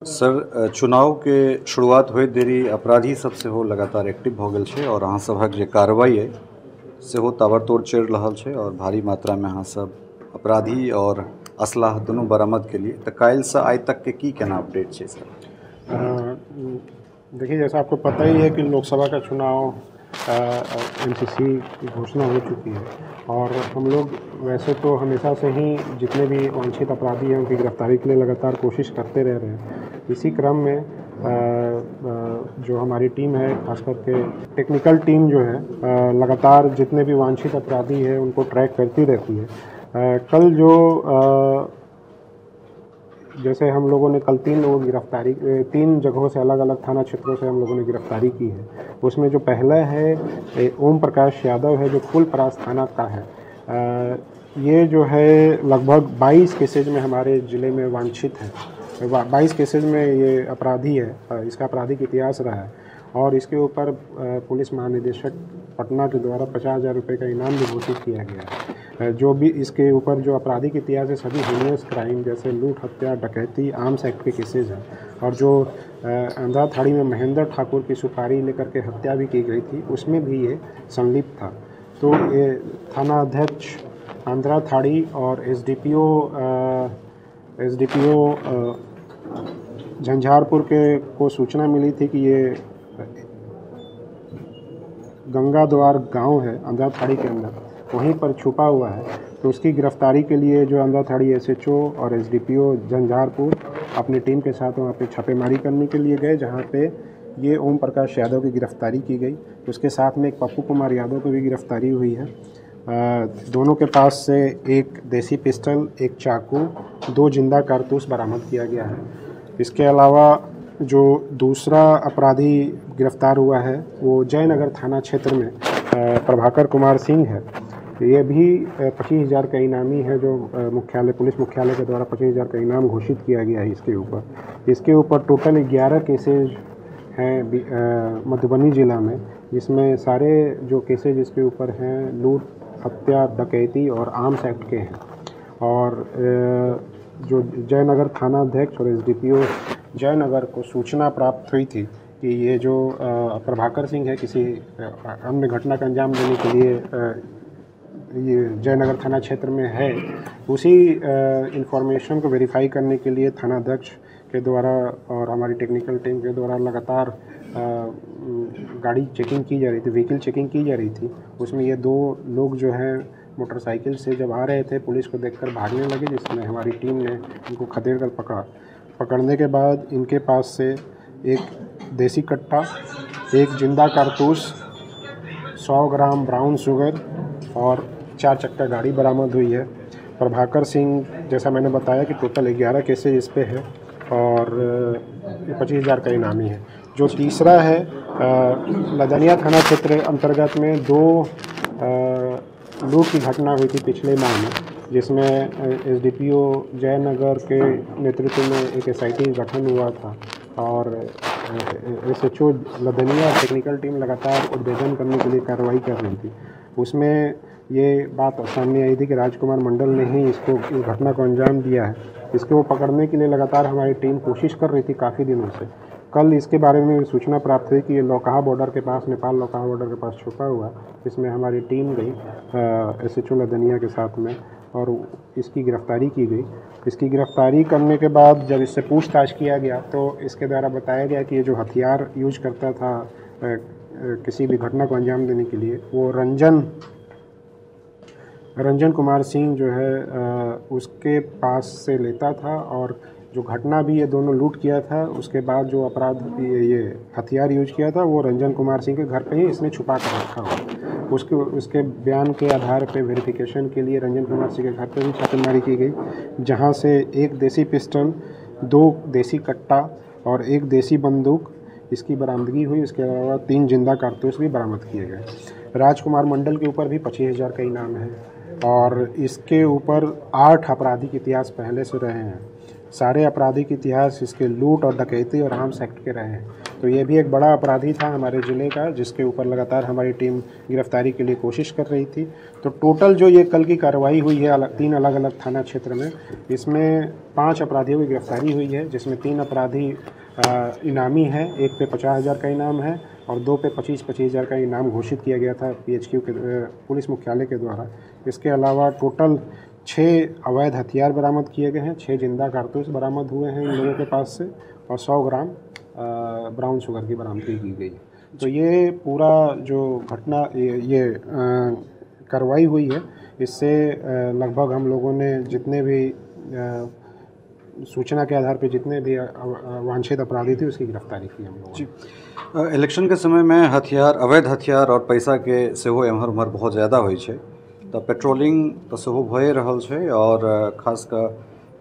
Sir, चुनाव के शुरुआत होइत देरी अपराधी सब सेहो लगातार एक्टिव भऽ गेल छै और अहाँ सभक जे कार्रवाई अइ सेहो ताबड़तोड़ चलि रहल छै और भारी मात्रामे अहाँ सब अपराधी और असलाह दुनू बरामद केलिए। तऽ काल्हिसँ आइ तक के की केना अपडेट छै सर? देखिए, जैसा आपको पता ही है कि लोकसभा का चुनाव एमसीसी की घोषणा हो चुकी है और हम लोग वैसे तो हमेशा से ही जितने भी वांछित अपराधी हैं उनकी गिरफ्तारी के लिए लगातार कोशिश करते रह रहे हैं। इसी क्रम में जो हमारी टीम है, खास करके टेक्निकल टीम जो है, लगातार जितने भी वांछित अपराधी हैं उनको ट्रैक करती रहती है। कल जो जैसे हम लोगों ने कल 3 लोगों की गिरफ्तारी 3 जगहों से अलग अलग थाना क्षेत्रों से हम लोगों ने गिरफ्तारी की है। उसमें जो पहला है ओम प्रकाश यादव है, जो फुलपरास थाना का है। ये जो है लगभग 22 केसेज में हमारे ज़िले में वांछित है। 22 केसेज में ये अपराधी है, इसका आपराधिक इतिहास रहा है और इसके ऊपर पुलिस महानिदेशक पटना के द्वारा 50,000 रुपये का इनाम भी घोषित किया गया है। जो भी इसके ऊपर जो आपराधिक इतिहास है, सभी हीनियस क्राइम जैसे लूट, हत्या, डकैती, आर्म्स एक्ट के केसेज हैं और जो अंधराठाड़ी में महेंद्र ठाकुर की सुपारी लेकर के हत्या भी की गई थी, उसमें भी ये संलिप्त था। तो ये थाना अध्यक्ष अंधराठाड़ी और एसडीपीओ झंझारपुर के को सूचना मिली थी कि ये गंगा द्वार गाँव है अंधराठाड़ी के अंदर, वहीं पर छुपा हुआ है। तो उसकी गिरफ्तारी के लिए जो अंधराठाड़ी एसएचओ और एसडीपीओ झंझारपुर अपनी टीम के साथ वहाँ पे छापेमारी करने के लिए गए, जहाँ पे ये ओम प्रकाश यादव की गिरफ्तारी की गई। उसके साथ में एक पप्पू कुमार यादव की भी गिरफ्तारी हुई है। दोनों के पास से एक देसी पिस्टल, एक चाकू, 2 जिंदा कारतूस बरामद किया गया है। इसके अलावा जो दूसरा अपराधी गिरफ्तार हुआ है वो जयनगर थाना क्षेत्र में प्रभाकर कुमार सिंह है। ये भी 25,000 का इनामी है, जो मुख्यालय पुलिस मुख्यालय के द्वारा 25,000 का इनाम घोषित किया गया है। इसके ऊपर टोटल 11 केसेज हैं मधुबनी ज़िला में, जिसमें सारे जो केसेज इसके ऊपर हैं लूट, हत्या, डकैती और आर्म्स एक्ट के हैं। और जो जयनगर थाना अध्यक्ष और एसडीपीओ जयनगर को सूचना प्राप्त हुई थी कि ये जो प्रभाकर सिंह है किसी अन्य घटना का अंजाम देने के लिए ये जयनगर थाना क्षेत्र में है, उसी इन्फॉर्मेशन को वेरीफाई करने के लिए थाना अध्यक्ष के द्वारा और हमारी टेक्निकल टीम के द्वारा लगातार गाड़ी चेकिंग की जा रही थी, व्हीकल चेकिंग की जा रही थी। उसमें ये 2 लोग जो हैं मोटरसाइकिल से जब आ रहे थे, पुलिस को देखकर भागने लगे, जिसमें हमारी टीम ने इनको खदेड़ कर पकड़ा। पकड़ने के बाद इनके पास से एक देसी कट्टा, एक जिंदा कारतूस, 100 ग्राम ब्राउन शुगर और 4 चक्का गाड़ी बरामद हुई है। प्रभाकर सिंह, जैसा मैंने बताया कि टोटल 11 केसेज इस पे है और 25,000 का इनामी है। जो तीसरा है लदनिया थाना क्षेत्र अंतर्गत में 2 लूट की घटना हुई थी पिछले माह में, जिसमें एसडीपीओ जयनगर के नेतृत्व में एक एसआईटी गठन हुआ था और एसएचओ लदनिया टेक्निकल टीम लगातार उद्भेदन करने के लिए कार्रवाई कर रही थी। उसमें ये बात सामने आई थी कि राजकुमार मंडल ने ही इसको इस घटना को अंजाम दिया है। इसको पकड़ने के लिए लगातार हमारी टीम कोशिश कर रही थी काफ़ी दिनों से। कल इसके बारे में सूचना प्राप्त हुई कि ये लौकाहा बॉर्डर के पास, नेपाल लौकाहा बॉर्डर के पास छुपा हुआ, इसमें हमारी टीम गई एसएचओ लदनिया के साथ में और इसकी गिरफ्तारी की गई। इसकी गिरफ्तारी करने के बाद जब इससे पूछताछ किया गया तो इसके द्वारा बताया गया कि ये जो हथियार यूज करता था किसी भी घटना को अंजाम देने के लिए, वो रंजन कुमार सिंह जो है उसके पास से लेता था और जो घटना भी ये दोनों लूट किया था उसके बाद जो अपराध ये हथियार यूज किया था वो रंजन कुमार सिंह के घर पे ही इसने छुपा कर रखा हुआ। उसके उसके बयान के आधार पे वेरिफिकेशन के लिए रंजन कुमार सिंह के घर पे भी छापेमारी की गई, जहां से एक देसी पिस्टल, 2 देसी कट्टा और 1 देसी बंदूक इसकी बरामदगी हुई। इसके अलावा 3 जिंदा कारतूस भी बरामद किए गए। राजकुमार मंडल के ऊपर भी 25,000 का इनाम है और इसके ऊपर 8 आपराधिक इतिहास पहले से रहे हैं। सारे आपराधिक इतिहास इसके लूट और डकैती और आर्म्स एक्ट के रहे हैं। तो ये भी एक बड़ा अपराधी था हमारे ज़िले का, जिसके ऊपर लगातार हमारी टीम गिरफ्तारी के लिए कोशिश कर रही थी। तो टोटल जो ये कल की कार्रवाई हुई है 3 अलग अलग थाना क्षेत्र में, इसमें 5 अपराधियों की गिरफ्तारी हुई है, जिसमें 3 अपराधी इनामी हैं। एक पे 50,000 का इनाम है और 2 पे 25-25 हज़ार का इनाम घोषित किया गया था PHQ के पुलिस मुख्यालय के द्वारा। इसके अलावा टोटल 6 अवैध हथियार बरामद किए गए हैं, 6 जिंदा कारतूस बरामद हुए हैं इन लोगों के पास से और 100 ग्राम ब्राउन शुगर की बरामदगी की गई है। तो ये पूरा जो घटना ये कार्रवाई हुई है, इससे लगभग हम लोगों ने जितने भी सूचना के आधार पर जितने भी वांछित अपराधी थे उसकी गिरफ्तारी की हम लोगों ने। इलेक्शन के समय में हथियार, अवैध हथियार और पैसा के सेहो एम्हर उम्हर बहुत ज़्यादा होइ छै, तो पेट्रोलिंग तो सेहो भए रहल छै और खास कऽ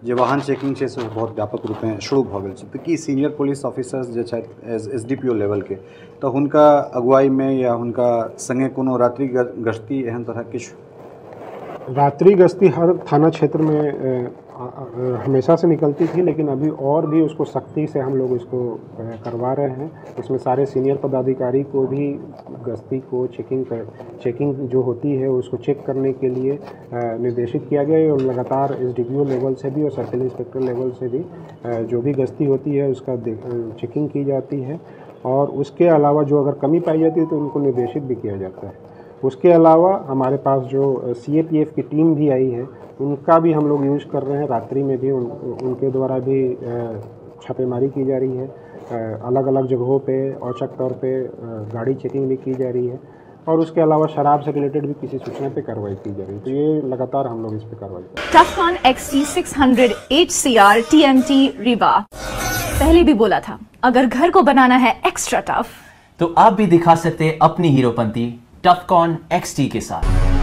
जे वाहन चेकिंग छै सेहो बहुत व्यापक रूपमे शुरू भऽ गेल छै। तऽ की सीनियर पुलिस ऑफिसर्स जे छथि एस डी पी ओ लेवलके, तऽ हुनका अगुवाईमे या हुनका संगे कोनो रात्रि गश्ती एहन तरह किछु? रात्रि गश्ती हर थाना क्षेत्र में हमेशा से निकलती थी, लेकिन अभी और भी उसको सख्ती से हम लोग इसको करवा रहे हैं। इसमें सारे सीनियर पदाधिकारी को भी गश्ती को चेकिंग जो होती है उसको चेक करने के लिए निर्देशित किया गया है और लगातार SDPO level से भी और सर्कल इंस्पेक्टर लेवल से भी जो भी गश्ती होती है उसका चेकिंग की जाती है और उसके अलावा जो अगर कमी पाई जाती है तो उनको निर्देशित भी किया जाता है। उसके अलावा हमारे पास जो CAPF की टीम भी आई है उनका भी हम लोग यूज़ कर रहे हैं। रात्रि में भी उनके द्वारा भी छापेमारी की जा रही है, अलग अलग जगहों पे औचक तौर पे गाड़ी चेकिंग भी की जा रही है और उसके अलावा शराब से रिलेटेड भी किसी सूचना पे कार्रवाई की जा रही है। तो ये लगातार हम लोग इस पे कार्रवाई कर रहे हैं। Tufcon XT 600 HCR TMT Rewa, पहले भी बोला था अगर घर को बनाना है एक्स्ट्रा टफ तो आप भी दिखा सकते अपनी हीरोपंती टफकॉन XT के साथ।